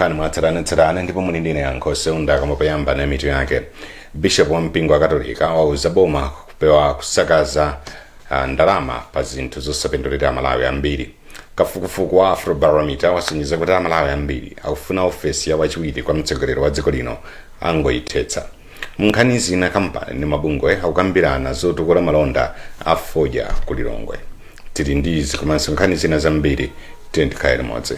Nkhani mwatsatanetsatane ndipo muli ndine Yankho Seunda. Koma poyamba na mitu yake. Bishop wa mpingo wa Katolika wauza boma kupewa kusakaza ndalama pa zinthu zosapindulira Amalawi ambiri. Kafukufuku wa Afrobarometer wasonyeza kuti Amalawi ambiri akufuna ofesi ya wachiwiri kwa mtsogoleri wa dziko lino angoyithetsa. Munkhani zina, kampani ndi mabungwe akukambirana zotukula malonda a fodya ku Lilongwe. Tili ndi izi komanso nkhani zina zambiri, tiye tikhale limodzi.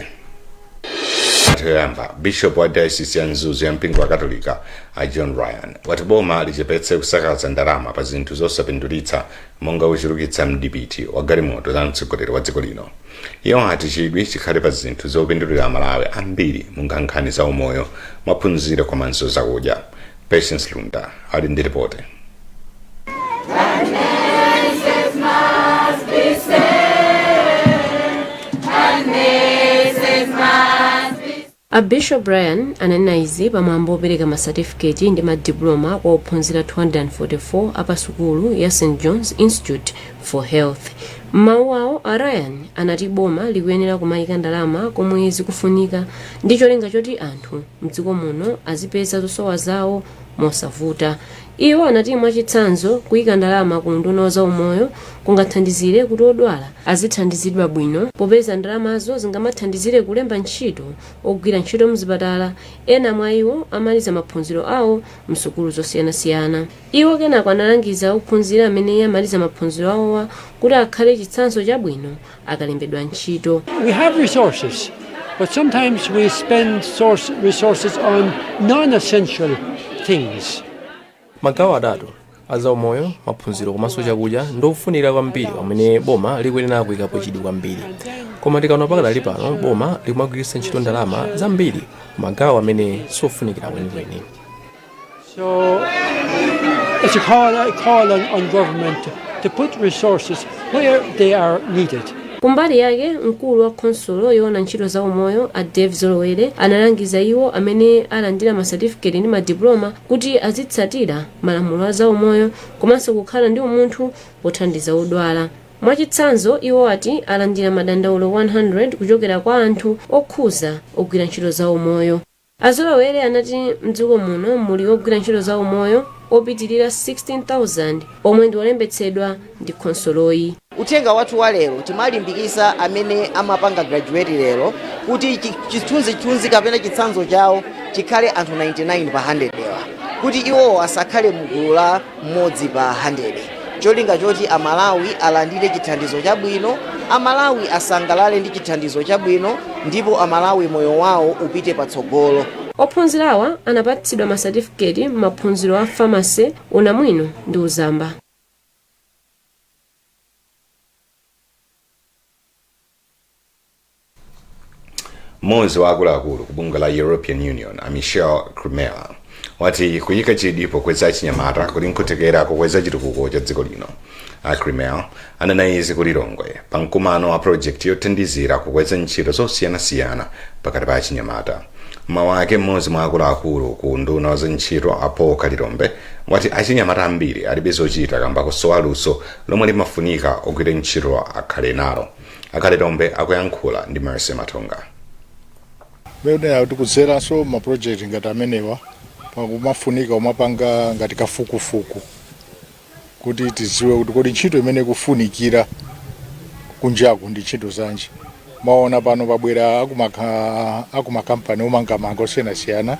Yoyamba, bishop wa diocese ya Mzuzu ya mpingo wa Katolika a John Ryan wati boma lichepetse kusakaza ndalama pa zinthu zosapindulitsa monga kuchulukitsa mdipiti wa galimoto za mtsogoleri wa dziko lino. Iwo ati chidwi chikhale pa zinthu zopindulira Amalawi ambiri monga nkhani za umoyo, maphunziro komanso zakudya. Patience Lunda ali ndi ripoti. A Bishop Ryan ananena izi pamwambo opereka masatifiketi ndi madiploma kwa ophunzira 244 a pa sukulu ya St John's Institute for Health. M'mawu awo, a Ryan anati boma likuyenera kumayika ndalama komwe zikufunika ndi cholinga choti anthu mdziko muno azipeza zosowa zawo mosavuta. Iwo anati mwachitsanzo, kuyika ndalama ku unduna wa zaumoyo kungathandizire kuti odwala azithandizidwa bwino popeza ndalamazo zingamathandizire kulemba ntchito ogwira ntchito mzipatala, ena mwa iwo amaliza maphunziro awo msukulu zosiyanasiyana. Iwo kenako analangiza ophunzira amene amaliza maphunziro awowa kuti akhale chitsanzo chabwino akalembedwa ntchito. We have resources, but sometimes we spend resources on non-essential things. Magawo atatu azaumoyo, maphunziro komanso chakudya ndofunika kwambiri pamene boma likuyenera kuyikapo chidwi kwambiri, koma tikaona pakadali pano boma likumagwiritsa ntchito ndalama zambiri magawo amene sofunikira kwenikweni. So it's a call on government to put resources where they are needed. Kumbali yake, mkulu wa khonsolo yoona ntchito za umoyo a Dave Zolowere analangiza iwo amene alandira masatifiketi ndi madiploma kuti azitsatira malamulo a zaumoyo komanso kukhala ndi umunthu pothandiza odwala. Mwachitsanzo, iwo ati alandira madandaulo 100 kuchokera kwa anthu okhuza ogwira ntchito za umoyo. Azolowere anati mdziko muno muli ogwira ntchito za umoyo opitirira 16,000 omwe ndi olembetsedwa ndi khonsoloyi. Uthenga wathu wa lero, timalimbikisa amene amapanga graduate lero kuti chithunzithunzi kapena chitsanzo chawo chikhale anthu 99 pa 100 ewa, kuti iwowo asakhale mgulu la mmodzi pa 100, cholinga choti Amalawi alandire chithandizo chabwino, Amalawi asangalale ndi chithandizo chabwino, ndipo Amalawi moyo wawo upite patsogolo. Ophunzirawa anapatsidwa masatifiketi m'maphunziro a pharmacy, unamwino ndi uzamba. Mmodzi wa akuluakulu ku bungwe la European Union a Michel Krumeller wati kuyika chidwi pokweza achinyamata kuli nkuthekera kukweza chitukuko cha dziko lino. A Krumeller anena izi ku Lilongwe pa mkumano wa project yothandizira kukweza ntchito zosiyanasiyana pakati pa achinyamata. Mawu ake, mmodzi mwa akuluakulu ku unduna wa zantchito a Paul Kalilombe wati achinyamata ambiri alibe zochita kamba kusowa luso lomwe limafunika ogwira ntchito akhale nalo. A Kalilombe akuyankhula ndi Mercy Matonga. Bwera kuti kudzeranso ma project ngati amenewa, pakumafunika umapanga ngati kafukufuku kuti tidziwe kuti kodi ntchito imene ikufunikira kunjaku ndi ntchito zanji. Maona pano pabwera akumakampani omangamanga osiyanasiyana.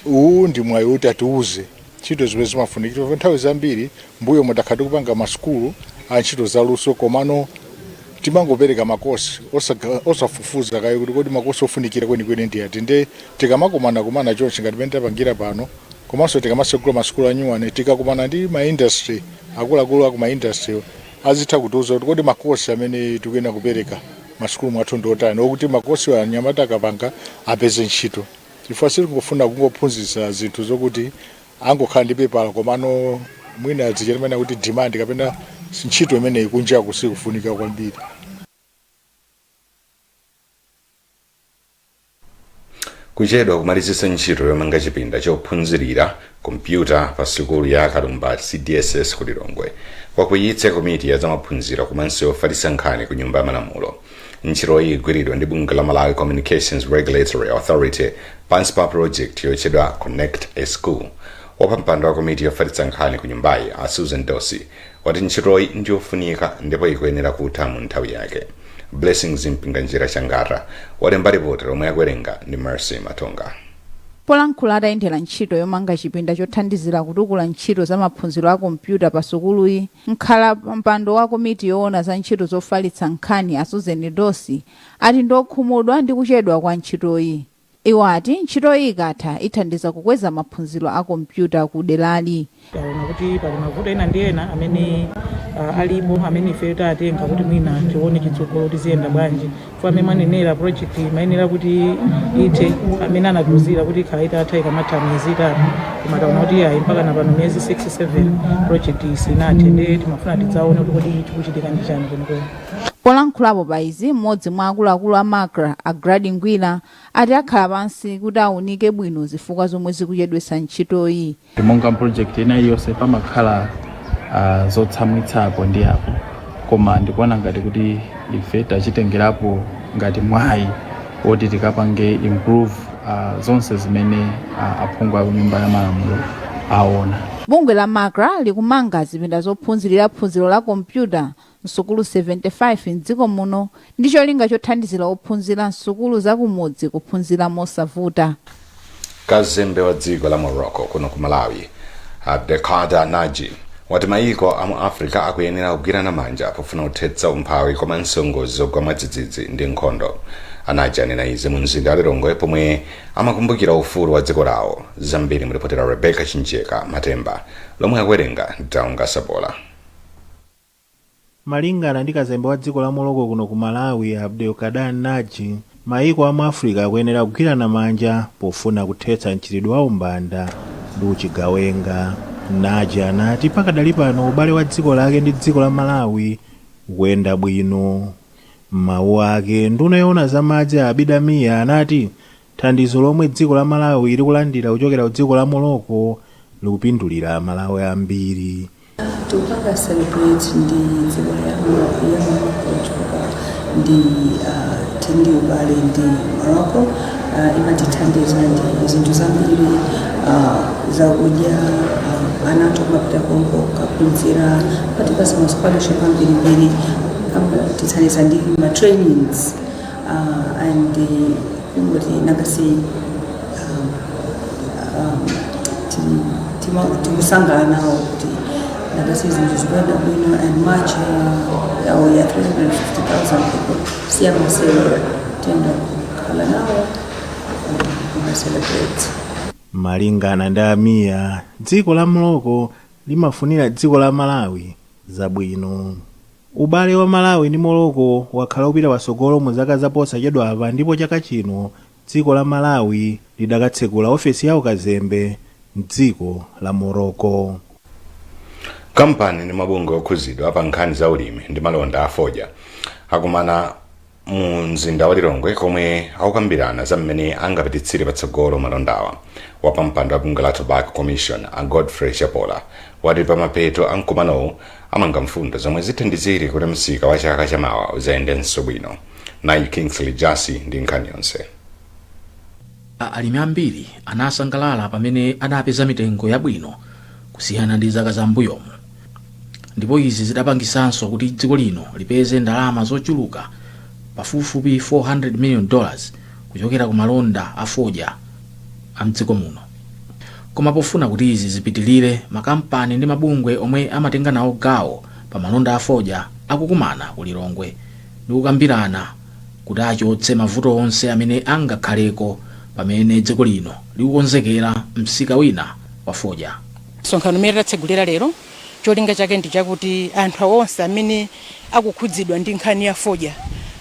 Uwu ndi mwayi kuti atiuze ntchito zimene zimafunikira. Nthawi zambiri mbuyo mutakhala tikupanga masukulu a ntchito zaluso, komano timangopereka makosi osafufuza kaye kuti kodi makosi ofunikira kwenikweni ndi ati. Nde tikamakumana kumana chonchi ngati pamene tapangira pano, komanso tikamasegula masukulu anyuwani, tikakumana ndi ma industry, akuluakulu aku ma industry azitha kutiuza kuti kodi makosi amene tikuyenera kupereka masukulu mwathu ndi otani, okuti makosi anyamata akapanga apeze ntchito, chifukwa sitikungofuna kungophunzitsa zinthu zokuti angokhala ndi pepala, komano mwina zichitimene kuti demand kapena ntchito imeneyi kunjaku sikufunika kwambiri. Kuchedwa kumalizitsa ntchito yomanga chipinda chophunzirira kompyuta pa sukulu ya Kalumba CDSS ku Lilongwe kwakwiyitsa komiti ya zamaphunziro komanso yofalitsa nkhani ku Nyumba ya Malamulo. Ntchitoyi igwiridwa ndi bungwe la Malawi Communications Regulatory Authority pansi pa project yotchedwa Connect a School. Wapampando wa komiti yofalitsa nkhani ku nyumbayi, a Susan Dossi, wati ntchitoyi ndiyofunika ndipo ikuyenera kutha mu nthawi yake. Blessings Mpinganjira Changata walemba ripoti lomwe akuwerenga ndi Mercy Matonga. Polankhula atayendera ntchito yomanga chipinda chothandizira kutukula ntchito za maphunziro a kompyuta pa sukuluyi, mkhala mpando wa komiti yoona za ntchito zofalitsa nkhani, a Susan Dossi, ati ndiokhumudwa ndi kuchedwa kwa ntchitoyi. Iwo ati ntchitoyi ikatha ithandiza kukweza maphunziro a kompyuta ku derali. Taona kuti pali mavuto ena ndi ena amene alipo, amene ife tatenga kuti mwina tione chitsogolo kuti ziyenda bwanji. Chifukwa amene mwanenera, project imayenera kuti ithe, amene anatiuzira kuti ikhala itatha ikamatha miyezi 3, koma taona kuti ayi, mpaka na pano miyezi 6 7 project isinathe. Ndiye timafuna tidzaone kuti kodi chikuchitika ndi chani kwenikweni. Polankhulapo pa izi, mmodzi mwa akuluakulu a MACRA, a Gradi Ngwira, ati akhala pansi kuti aunike bwino zifukwa zomwe zikuchedwetsa ntchitoyi. Monga project ina iliyonse pamakhala zotsamwitsapo ndi apo, koma ndikuona ngati kuti ife tachitengerapo ngati mwayi woti tikapange improve zonse zimene aphungu a Nyumba ya Malamulo aona. Bungwe la MACRA likumanga zipinda zophunzirira phunziro la kompyuta msukulu 75 mdziko muno ndi cholinga chothandizira ophunzira msukulu zakumudzi kuphunzira mosavuta. Kazembe wa dziko la Morocco kuno ku Malawi, Abdelkader Naji, wati mayiko a mu Africa akuyenera kugwirana manja pofuna kuthetsa umphawi komanso ngozi zogwa mwadzidzidzi ndi nkhondo. A Naji anena izi mu mzinda wa Lilongwe pomwe amakumbukira ufulu wa dziko lawo. Zambiri mulipotera Rebecca Chinjeka Matemba, lomwe akuwerenga Daunga Sabola. Malingana ndi kazembe wa dziko la Morocco kuno ku Malawi, Abdelkader Naji, mayiko a mu Africa akuyenera kugwirana manja pofuna kuthetsa mchitidwe wa umbanda ndi uchigawenga. Naji anati pakadali pano ubale wa dziko lake ndi dziko la Malawi ukuyenda bwino. M'mawu ake, nduna yoona zamadzi a Abida Mia anati thandizo lomwe dziko la Malawi likulandira kuchokera ku dziko la Morocco likupindulira Malawi ambiri. Tikupanga celebrate ndi dziko ya Morocco chifukwa ndi tili ndi ubale ndi Morocco. Imatithandiza ndi zinthu zambiri, zakudya, ana athu kumapita konko kukaphunzira, patipasa ma scholarship ambirimbiri, amatithandiza ndi ma trainings, and kungoti nakasi tikusangalala nawo kuti nakasi zinthu zikuyenda bwino. And march yawo ya 350,000 people siyamasewera, tiyenda kukhala nawo kuma celebrate. Malingana ndi Amiya, dziko la Morocco limafunira dziko la Malawi zabwino. Ubale wa Malawi ndi Morocco wakhala upita patsogolo mu zaka zaposachedwapa, ndipo chaka chino dziko la Malawi lidakatsekula ofesi ya ukazembe mdziko la Morocco. Kampani ndi mabungwe okhuzidwa pa nkhani za ulimi ndi malonda a fodya akumana mu mzinda wa Lilongwe komwe akukambirana za mmene angapititsire patsogolo malondawa. Wapampando wa bungwe la Tobacco Commission, a Godfrey Chapola, wati pamapeto a mkumanowu amanga mfundo zomwe zithandizire kuti msika wa chaka chamawa uzayendenso bwino. Nayi Kingsley Jasi ndi nkhani yonse. Alimi ambiri anasangalala pamene anapeza mitengo yabwino kusiyana ndi zaka zam'mbuyomu, ndipo izi zidapangisanso kuti dziko lino lipeze ndalama zochuluka pafupifupi $400 million kuchokera ku malonda a fodya a mdziko muno. Koma pofuna kuti izi zipitilire, makampani ndi mabungwe omwe amatenga nawo gawo pa malonda a fodya akukumana ku Lilongwe ndi kukambirana kuti achotse mavuto onse amene angakhaleko pamene dziko lino likukonzekera msika wina wa fodya. Msonkhano umene tatsegulira lero, cholinga chake ndi chakuti anthu onse amene akukhudzidwa ndi nkhani ya fodya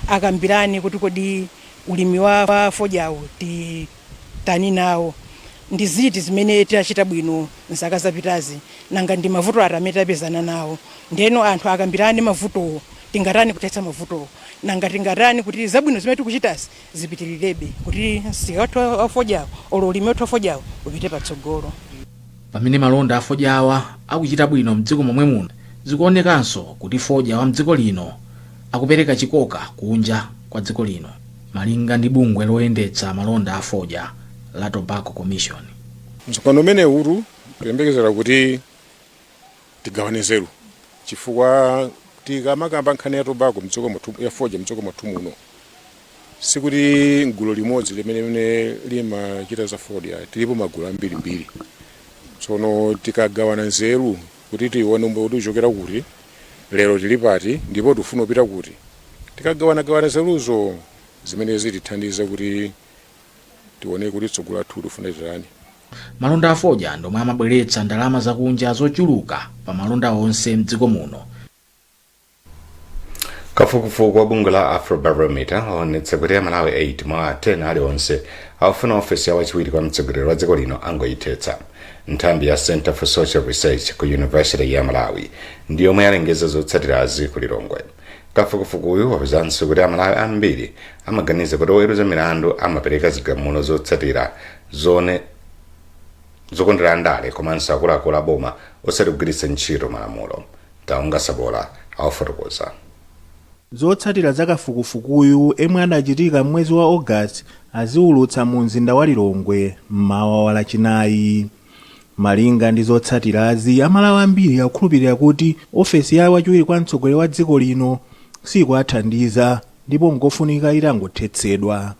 akambirane kuti kodi ulimi wa fodyawu titani nawo, ndi ziti zimene tachita bwino mzaka zapitazi, nanga ndi mavuto ati amene tapezana nawo. Ndeno anthu akambirane mavutowo, tingatani kuthetsa mavutowo, nanga tingatani kuti zabwino zimene tikuchitazi zipitirirebe, kuti msika wathu wa fodyawo olo ulimi wathu wa fodyawo upite patsogolo. Pamene malonda a fodyawa akuchita bwino mdziko momwe muno, zikuonekanso kuti fodya wa mdziko lino akupereka chikoka kunja. kwa dziko lino, malinga ndi bungwe loyendetsa malonda a fodya la Tobacco Commission. Msonkhano umene uru kuyembekezera kuti tigawane nzeru, chifukwa tikamakamba nkhani ya tobacco mdziko mwathu, ya fodya mdziko mwathu muno, sikuti gulu limodzi limene limachita za fodya, tilipo magulu ambirimbiri. Tsono tikagawana nzeru kuti tione kuti uchokera kuti, lero tili pati, ndipo tifuna kupita kuti, tikagawanagawana nzeruzo zimene zitithandiza kuti tione kuti tsogolo lathu tifuna titani. Malonda a fodya ndomwe amabweretsa ndalama zakunja zochuluka pa malonda onse mdziko muno. Kafukufuku wa bungwe la Afrobarometer waonetsa kuti Amalawi 8 mwa 10 aliwonse akufuna ofesi ya wachiwiri kwa mtsogoleri wa dziko lino angoyithetsa. Nthambi ya Center for Social Research ku University ya Malawi ndi yomwe yalengeza zotsatirazi ku Lilongwe. Kafukufukuyu wapezanso kuti Amalawi ambiri amaganiza kuti oweruza milandu amapereka zigamulo zotsatira zone zokondera ndale komanso akuluakulu aboma, osati kugwiritsa ntchito malamulo. Taonga Sabola awafotokoza. Zotsatira za kafukufukuyu emwe adachitika mwezi wa Ogasiti aziwulutsa mu mzinda wa Lilongwe mmawa wa Lachinayi. Malinga ndi zotsatirazi, Amalawi ambiri akukhulupirira kuti ofesi ya wachiwiri kwa mtsogoleri wa dziko lino sikuwathandiza ndipo nkofunika itangothetsedwa.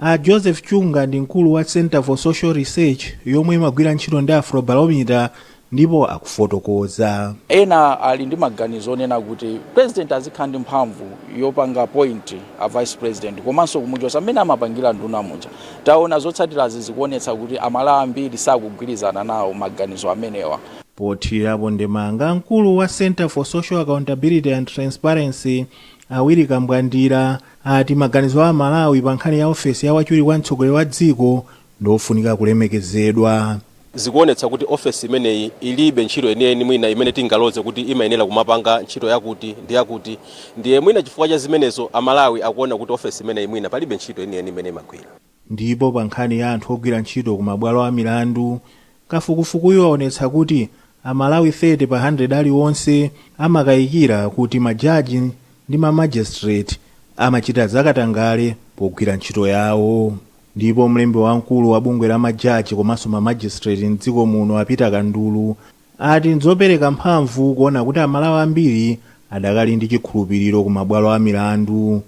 A Joseph Chunga ndi mkulu wa Center for Social Research yomwe imagwira ntchito ndi Afrobarometer ndipo akufotokoza. Ena ali ndi maganizo onena kuti president azikhala ndi mphamvu yopanga appoint a vice president komanso kumuchosa mmene amapangira nduna muja. Taona zotsatirazi zikuonetsa kuti Amalawi ambiri sakugwirizana nawo maganizo amenewa. Pothirapo ndemanga, mkulu wa Center for Social Accountability and Transparency Awiri Kambwandira ati maganizo a Malawi pa nkhani ya ofesi ya wachiwiri kwa mtsogoleri wa dziko ndofunika kulemekezedwa. Zikuonetsa kuti ofesi imeneyi ilibe ntchito yeniyeni mwina imene tingaloze kuti imayenera kumapanga ntchito yakuti ndi yakuti. Ndiye mwina chifukwa cha zimenezo Amalawi akuona kuti ofesi imeneyi mwina palibe ntchito yeniyeni imene imagwira. Ndipo pa nkhani ya anthu ogwira ntchito ku mabwalo a milandu, kafukufukuyu aonetsa kuti Amalawi 30 pa 100 aliwonse amakayikira kuti majaji ndi ma magistrate amachita zakatangale pogwira ntchito yawo. Ndipo mlembi wamkulu wa bungwe la majaji komanso ma magistrate mdziko muno a Peter Kandulu ati nzopereka mphamvu kuona kuti Amalawi ambiri adakali ndi chikhulupiriro ku mabwalo a milandu.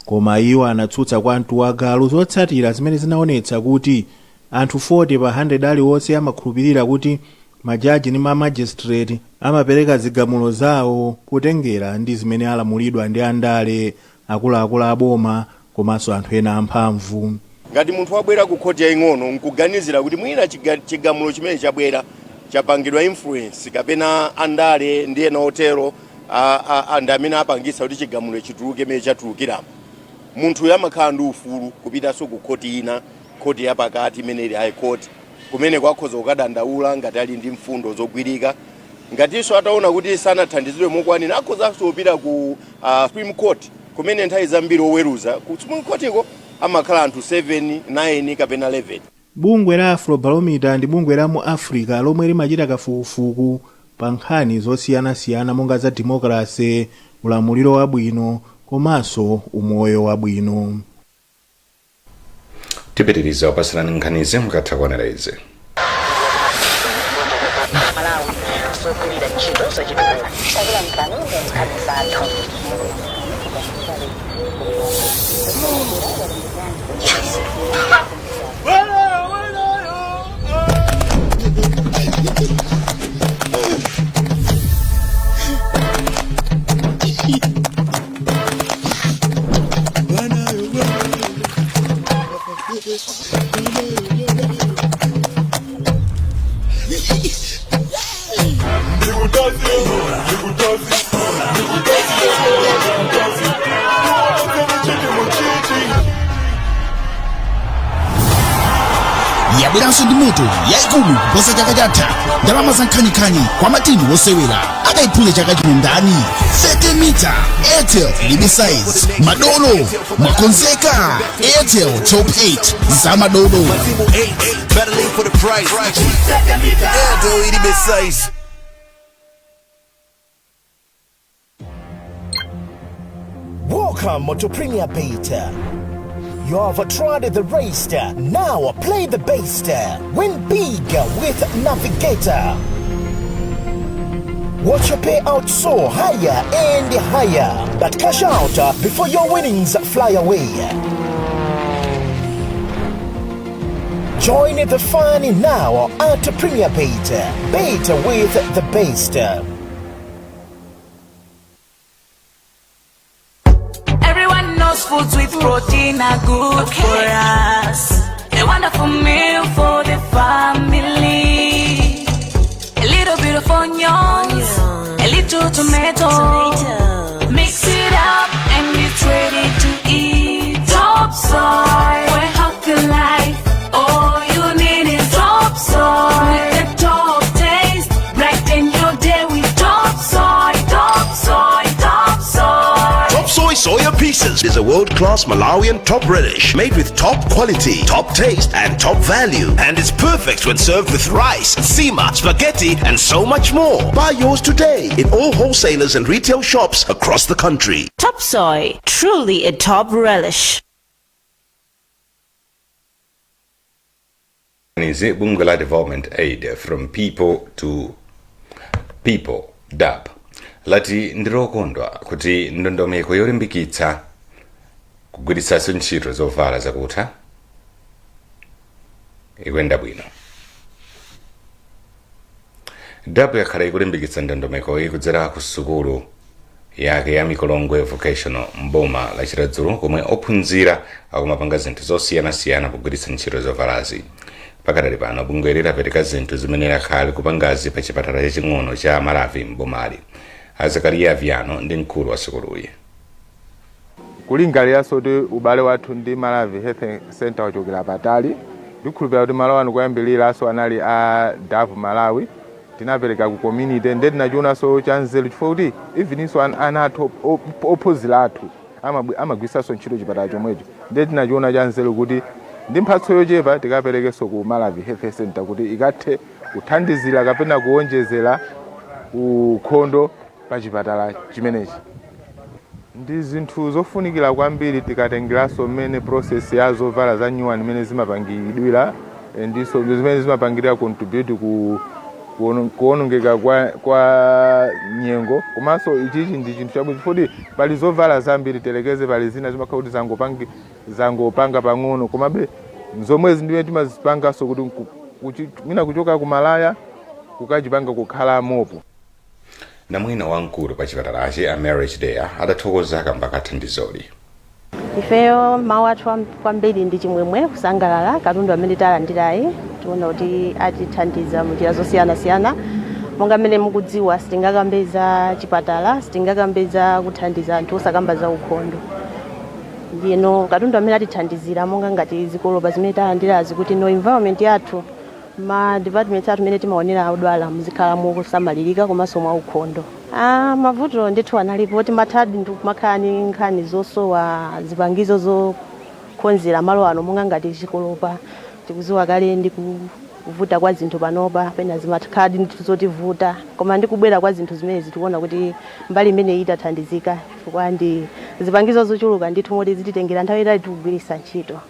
Koma iwo anatsutsa kwa mtuwagalu zotsatira zimene zinaonetsa kuti anthu 40 pa 100 aliwonse amakhulupirira kuti majaji ndi ma magistrate amapereka zigamulo zawo potengera ndi zimene alamulidwa ndi andale, akuluakulu aboma komanso anthu ena amphamvu. Ngati munthu wabwera ku khoti yaying'ono nkuganizira kuti mwina chigamulo chimene chabwera chapangidwa influence kapena andale ndi ena otero ndi amene apangisa kuti chigamulo chituluke imene chatulukiramo, munthuyo amakhala ndi ufulu kupitanso ku khoti ina, khoti yapakati imene ili High Court, kumene kwakhoza kukadandaula ngati ali ndi mfundo zogwirika. Ngatinso ataona kuti sanathandizidwe mokwanira, akhozanso kupita ku Supreme Court, kumene nthawi zambiri oweruza ku Supreme Court iko amakhala anthu 7, 9 kapena 11. Bungwe la Afrobarometer ndi bungwe la mu Africa lomwe limachita kafukufuku pa nkhani zosiyanasiyana monga za demokrase, ulamuliro wabwino komanso umoyo wabwino. Tipitiriza kupasirani nkhanizi mukatha kuonera izi. Malawi zogwirira ntchito zachitukuko takulandirani mu nkhani zathu. Yabweranso ndi moto yayikulu kuposa chaka chatha. Ndalama za nkhaninkhani kwa matimu osewera. Akayiphule chaka chino ndani? 30 mita Airtel ilibe size. Madolo mwakonzeka? Airtel Top 8 za madolo. Battling for the prize. Airtel ilibe size. Welcome. Welcome to Premier Bet. You have tried the rest. Now play the best. Win big with Navigator. Watch your payout soar higher and higher. But cash out before your winnings fly away. Join the fun now at Premier Bet. Bet with the best. Everyone knows foods with protein are good for us. A wonderful meal for the family. A little bit of onions, a little tomato. Mix it up and it's ready to eat. Top soy, for a healthy life. All you need is top soy. With the top taste, brighten your day with top soy, top soy, top soy. Top Soy Soya Pieces is a world-class Malawian top relish made with top quality, top taste, and top value. And it's perfect when served with rice, sima, spaghetti, and so much more. Buy yours today in all wholesalers and retail shops across the country. Top soy, truly a top relish. Izi bungwe la Development Aid from People to People, DAPP, lati ndilokondwa kuti ndondomeko yolimbikitsa kugwiritsanso ntchito zovala zakutha ikuyenda bwino. DAPP yakhala ikulimbikitsa ndondomekoyi kudzera ku sukulu yake ya Mikolongwe Vocational mboma la Chiradzulu, komwe ophunzira akumapanga zinthu zosiyanasiyana pogwiritsa ntchito zovalazi. Pakadali pano bungweli lapereka zinthu zimene lakhala likupangazi pa chipatala chaching'ono cha Malawi mbomali. A Zakariya Viano ndi mkulu wa sukuluyi. Kulingaliranso kuti ubale wathu ndi Malawi Health Center wachokera patali, ndikukhulupirira kuti malo ano kuyambiriranso anali a DAPP Malawi, tinapereka ku community, ndiye tinachionanso cha nzeru chifukwa kuti eveninso ana athu ophunzira athu amagwiritsanso ntchito chipatala chomwecho, ndiye tinachiona cha nzeru kuti ndi mphatso yochepa tikaperekenso ku Malawi Health Center kuti ikathe kuthandizira kapena kuwonjezera ukhondo pa chipatala chimenechi. Ndi zinthu zofunikira kwambiri tikatengeranso mmene process ya zovala za nyuwani mmene zimapangidwira, ndiso zimene zimapangira contribute ku kuonongeka kwa nyengo. Komanso ichichi ndi chinthu chabwino chifukwa pali zovala zambiri, telekeze pali zina zimakhala kuti zangopanga pang'ono, komabe zomwezi ndiye timazipanganso kuti mwina kuchoka kumalaya kukachipanga kukhala mopo. Namwino wamkulu pa chipatalachi a Mary Chideya adathokoza kamba ka thandizoli. Ifeyo mawu athu kwambiri ndi chimwemwe, kusangalala katundu amene talandirayi. Tiona kuti atithandiza munjira zosiyanasiyana. Monga mmene mukudziwa, sitingakambe za chipatala, sitingakambe za kuthandiza anthu osakamba za ukhondo. Ndiyeno katundu amene atithandizira monga ngati zikolopa zimene talandirazi, kuti no environment yathu, ma departments athu mene timaonera odwala, muzikhala mukusamalirika komanso mwa ukhondo. Mavuto ndithu analipo. Timathadi ndikumakhala ni nkhani zosowa zipangizo zokonzera malo ano, monga ngati chikolopa. Tikuziwa kale ndi kuvuta kwa zinthu panopa, pena zimakhala ndithu zotivuta, koma ndi kubwera kwa zinthu zimenezi tikuona kuti mbali imeneyi itathandizika, chifukwa ndi zipangizo zochuluka ndithu moti zititengera nthawi itali tikugwiritsa ntchito.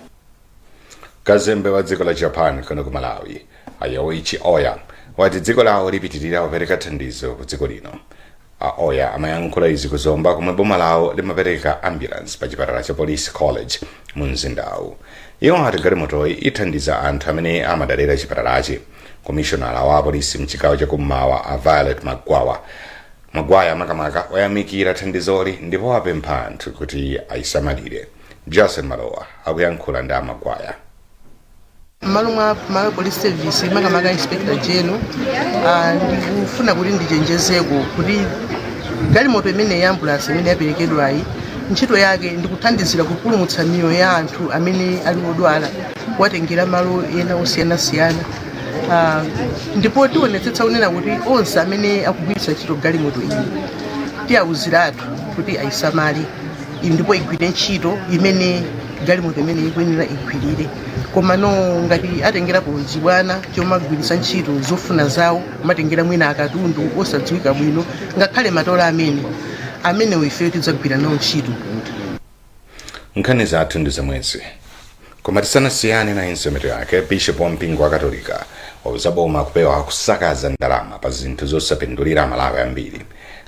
Kazembe wa dziko la Japan kuno ku Malawi a Yoichi Oya wati dziko lawo lipitirira kupereka thandizo ku dziko lino. A Oya amayankhula izi kuzomba komwe boma lawo limapereka ambulance pa chipatala cha Police College mu mzindawu. Iwo ati galimotoyi ithandiza anthu amene amadalira chipatalachi. Komishonala wa apolisi mchigawo chakummawa a Violet Magwawa Magwaya makamaka wayamikira thandizoli ndipo wapempha anthu kuti ayisamalire. Jason Malowa akuyankhula ndi a Magwaya. M'malo mwa Malawi Police Service, makamaka Inspector General, ndikufuna kuti ndichenjezeko kuti galimoto imene ya ambulance imene yaperekedwayi, ntchito yake ndikuthandizira kupulumutsa miyoyo ya anthu amene ali odwala, kuwatengera malo ena osiyanasiyana. Ndipo tionetsetsa kunena kuti onse amene akugwiritsa ntchito galimoto iyi tiyawuziratu kuti ayisamale ndipo igwire ntchito imene galimoto imene ikuyenera igwirire. Komano ngati atengerapo chibwana chomagwiritsa ntchito zofuna zawo, kumatengera mwina akatundu osadziwika bwino, ngakhale matola amene ifeyo tidzagwira nawo ntchito. Nkhani zathu ndi zomwezi, koma tisanasiyane nayinso mitu yake. Bishop wa mpingo wa Katolika wauza boma kupewa kusakaza ndalama pa zinthu zosapindulira Amalawi ambiri.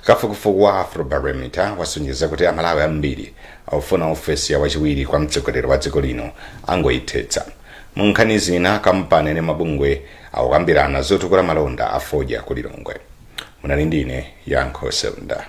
Kafukufuku wa Afrobarometer wasonyeza kuti Amalawi ambiri akufuna ofesi ya wachiwiri kwa mtsogoleri wa dziko lino angoyithetsa. Mu nkhani zina, kampani ndi mabungwe akukambirana zotukula malonda a fodya ku Lilongwe. Munali ndine Yankho Seunda.